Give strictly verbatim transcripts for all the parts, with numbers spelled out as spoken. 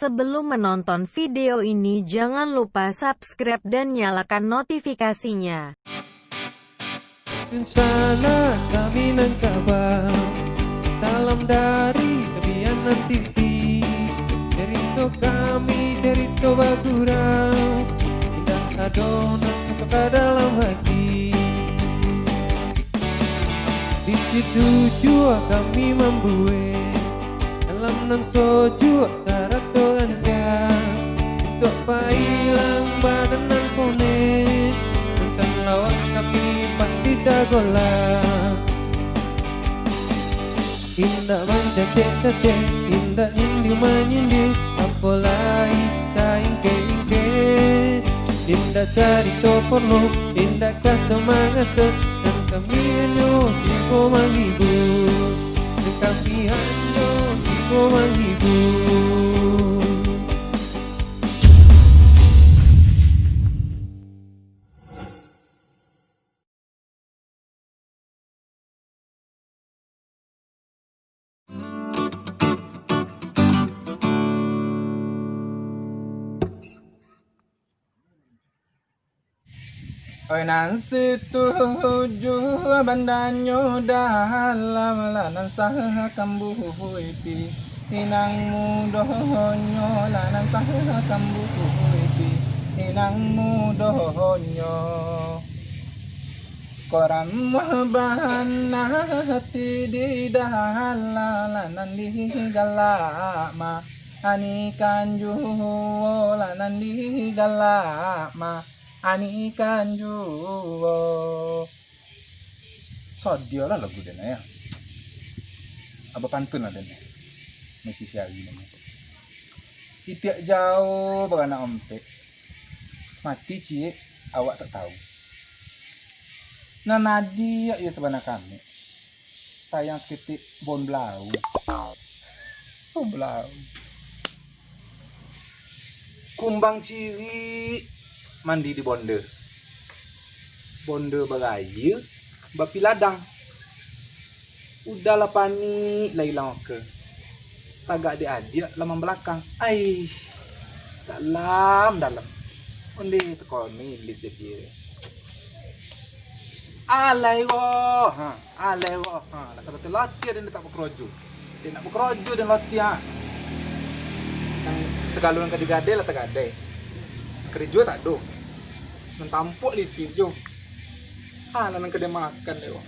Sebelum menonton video ini, jangan lupa subscribe dan nyalakan notifikasinya. Di sana kami nan kaba. Salam dari Sabianan T V. Cerito kami, cerito bagurau. Indak ado nan ka dalam hati. Di situ jua kami mambuek alam nan sojuak sarato rancak. Untuak pailang badan nan ponek, nonton lawak tapi pasti tagolak. Indak mancacek-cacek, indak nyindir-manyindir, apo lai taingkek-ingkek. Indak carito porno, indak kaso-mangaso, nan kami hanyo tibo manghibur. Nan kami hanyo tibo manghibur. Oi, nan situju bandanyo dalam, lah nan sakambuh iti, inang mudonyo, lah nan sakambuh iti, inang mudonyo. Kok ramuah bana ati di dalam, lah nan digalak ma anikan juo, lah nan digalak ma anikan juo. Sadiah lah lagu den, ya. Abah pantun lah den. Misi siari namo. Itiak jauah baranak ompek. Mati ciek, awak tak tahu. Nan adiak iyo sabana kami. Sayang saketek bon blau. Bon blau. Kumbang cirik mandi di bonde. Bonde baraia, bapi ladang. Udahlah panik lah ilang oke. Tagak adiak-adiak lah mambalakang. Ai, dalam, dalam. Onde takoni iblis dek dia. Alai roh, ha, alai roh, ha, lah sabatu latiah den tak bakarajo. Den nak bakarajo den latiah, ha. Nan sagalo nan ka digadai lah tagadai. Karajo tak ado. Nan tampuak listrik jo. Ha, nan ka dimakan dek roh.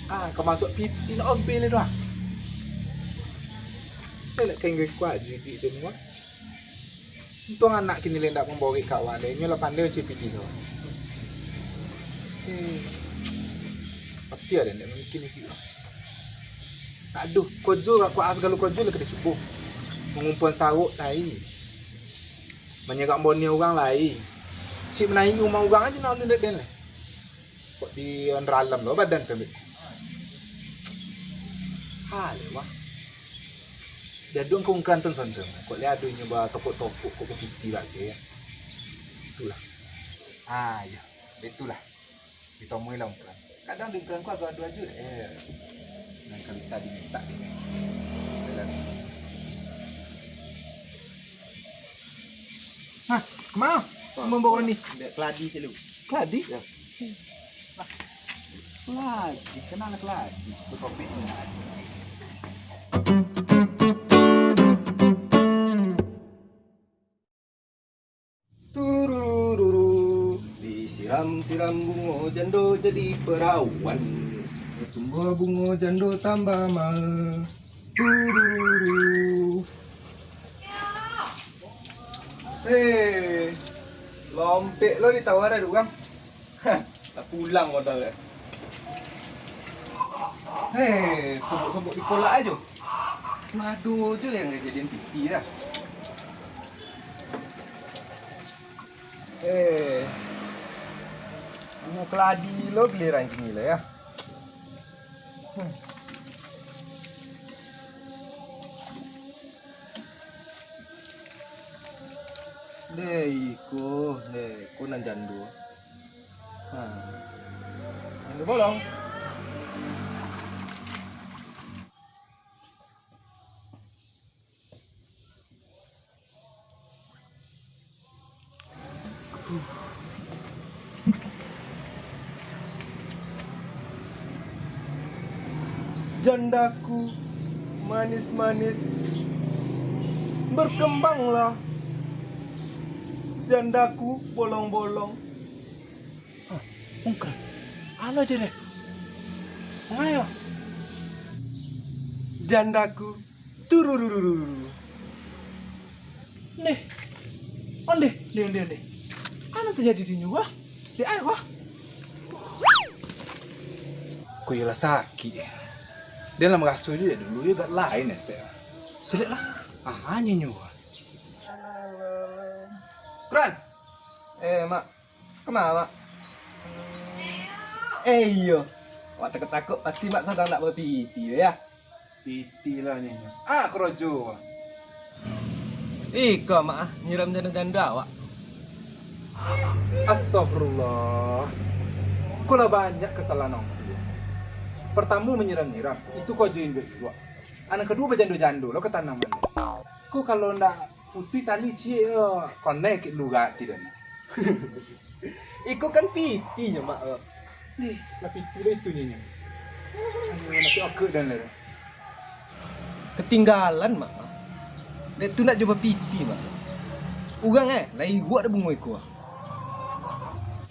Ah, ka masuak piti nak obel tu ah. Elok ka inggo kuat jidik tu mah. Untuang anak kini lai ndak mamborek ka awak lai, inyo lah pandai mancari piti sawa. Hmm. Pasti ada ndak mungkin lagi. Aduh, kojo ka kuat sagalo kojo lah ka dicubo. Mangumpuan sarok lai. Manyerak boni urang lai. Cik manaiak rumah urang aja nak alun dek den lai. Kok di ondaralam lo badan tu, Bik? Ha, lewat. Diaduang ka ungkran tu sonto. Kok lihat ado inyo batopok-topok kok bapiti bagai, ya. Itulah. Ah, ya. Itulah. Ditomui lah ungkran. Kadang di ungkran ko ado-ado aja. Eh. Nan ka bisa dimintak. Hah, kemana? Mambawa ni. Dek keladi celu. Keladi? Ya. Lagi, kenal lagi. Itu topiknya. Turururu, disiram-siram bungo jando jadi perawan. Tumbuah bungo jando tambah mahal. Turururu. Hei, lompek lo ditawar ada urang. Hah, lah pulang modal, eh. Hei, sobok-sobok dikolak ajo. Mado jo yang kajadian piti lah. Eh, bungo keladi lo giliran kini lo, ya. Hmm. Deh, iko, deh, iko nan jando. Nah. Jando bolong. Jandaku manis-manis, berkembanglah. Jandaku bolong-bolong. Ah, ungkran. Alah je deh. Ngayo. Jandaku turururururu. Ndeh. Ondeh, ndeh, ondeh, ondeh. Apo nan tajadi di nyo, wah? Dek ai, wah. Ko iyolah sakik. Dia lah maraso je dulu, dia agak lain ya, Stek. Caliak lah. Ah, anyo nyo, wah. Kran! Eh, Mak. Kama, Mak? Eh, iyo. Wak takuk-takuk, pasti Mak sadang nak bapiti, ya? Piti lah ni. Ah, karajo. Iko, Mak, ah, nyiram janda-janda awak. Astagfirullah. Ko lah banyak kasalahan angku. Partamo manyiram-nyiram, itu karajo induak-induak. Nan kaduo bajando-jando lo ka tanaman. Ko kalau ndak putuih tali ciek, eh, konek kek lurah ti dah nak. Iko kan piti nyo, Mak, eh. Nih, lah piti lah itu nyo. Aduh, nak akak dan lah. Katinggalan, Mak. Dek tu nak cubo piti, Mak. Urang, eh, lah iruak dah bungo iko.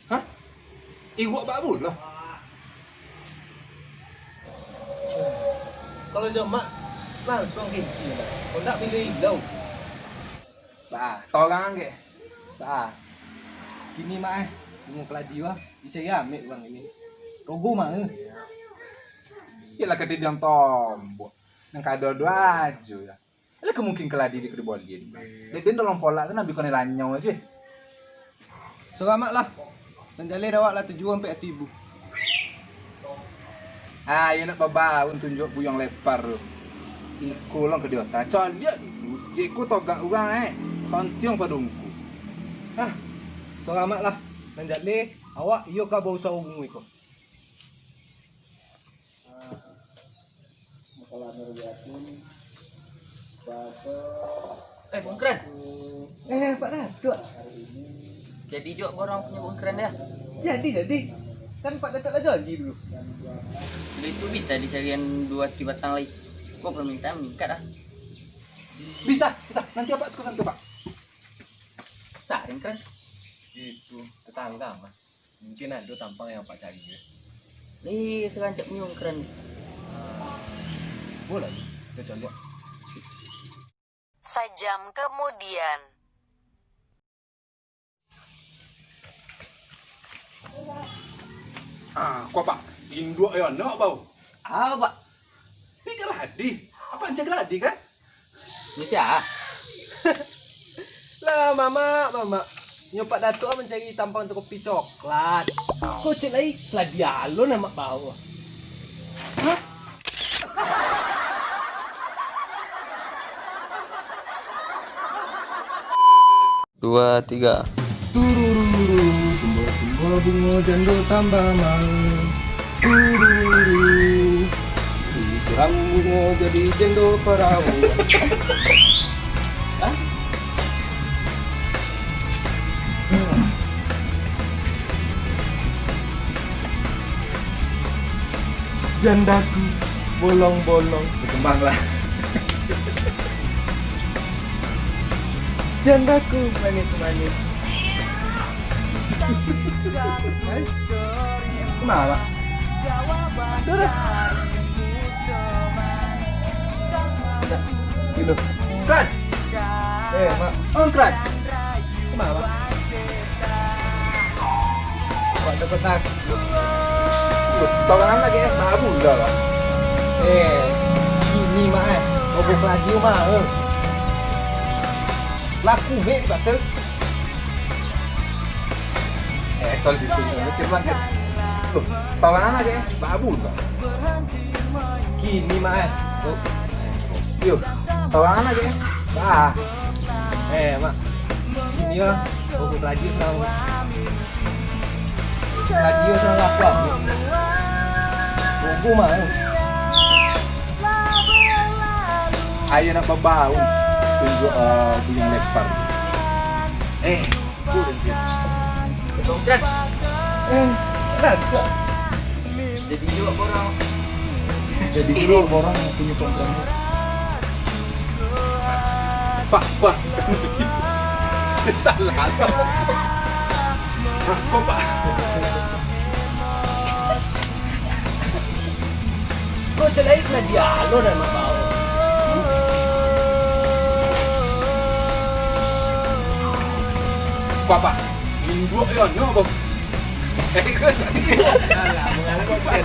Hah? Iruak bak abu lah. Kalau jo Mak, lansuang ka inti, Mak. Kok ndak, bilo ilau. Baa, torang angkek. Baa. Kini, Mak, eh, bungo kaladi wah, dicari amek urang ini. Rogo mah, eh. Iyolah, katidiang tombok. Nan kado-do ajo, ya. Alah, ka mungkin kaladi di kado bolin. Dek den dalam polak tu, nabi konai lanyau ajo, eh. Suramak lah. Nan jaleh dek awak lah tujuah ampek ati ibu. Ayo nak babaun tunjuak buyuang lepar tu. Iko lang ka diota. Caliak dulu. Jeko togak urang, eh. Santiang pado ungku. Ah, suramak lah. Nan jaleh, awak iyo ka bausaho bungo iko. Eh, Bungkran. Eh, Pak Datuk. Jadi juo urang punyo Bungkran ya? Jadi, jadi. Kan Pak Datuk lah janji dulu. Itu bisa dicarian duo ati batang lai. Ko permintaan meningkat ah. Bisa, bisa. Nanti Apak siko santai, Pak. Saring, Kran. Itu tetangga mah. Mungkin ado tampang yang Apak cari, yo. Ih, sarancak nyo keren. Ah, cubolah, kito caliak. Sajam kemudian. Ah, ko, Pak? Induak yo, nak bau. Ah, Pak. Pi kaladi. Apak ancak kaladi, kan? Bisa. Lah, mamak, mamak. Nyo Pak Datuk mancari tampang tu kopi coklat. Kok cek lai, lah dialun amak bau. Hah? Dua, tiga. Turururu, tumbuah-tumbuah bungo jando tambah mahal. Turururu, disiram bungo jadi jando parahu. Hah? Jandaku bolong-bolong. Berkembang lah. Jandaku manis-manis. Hai. Kemana, Pak? Aduh, aduh. Sini. Kran. Eh, Mak. Oh, Kran. Kemana, Mak? Wak dapat takut. Tawanan lagi, eh, babu dah lah. Eh, ini mah, eh, bobok radio mah, eh. Laku, mek, pasal. Eh, sorry, sorry, sorry, sorry. Tuh, tawanan lagi, eh, babu dah. Kini mah, eh. Tuh. Yo, tawanan lagi, eh. Bah. Eh, Mak. Kini mah, bobok radio sedang Radio salah apa? Bobo mah, eh. Ayo nak babau. Tunjuk, eh, buyuang lepar. Eh, turun dia. Tongkran. Eh, kagak. Jadi juo orang. Jadi juo orang punyo tongkran. Pak, Pak. Salah. Pak, Pak. Kok celai kena dialog dah, Mak Bao? Bapak, induak yo nyo, Bang. Alah, mengaku kan.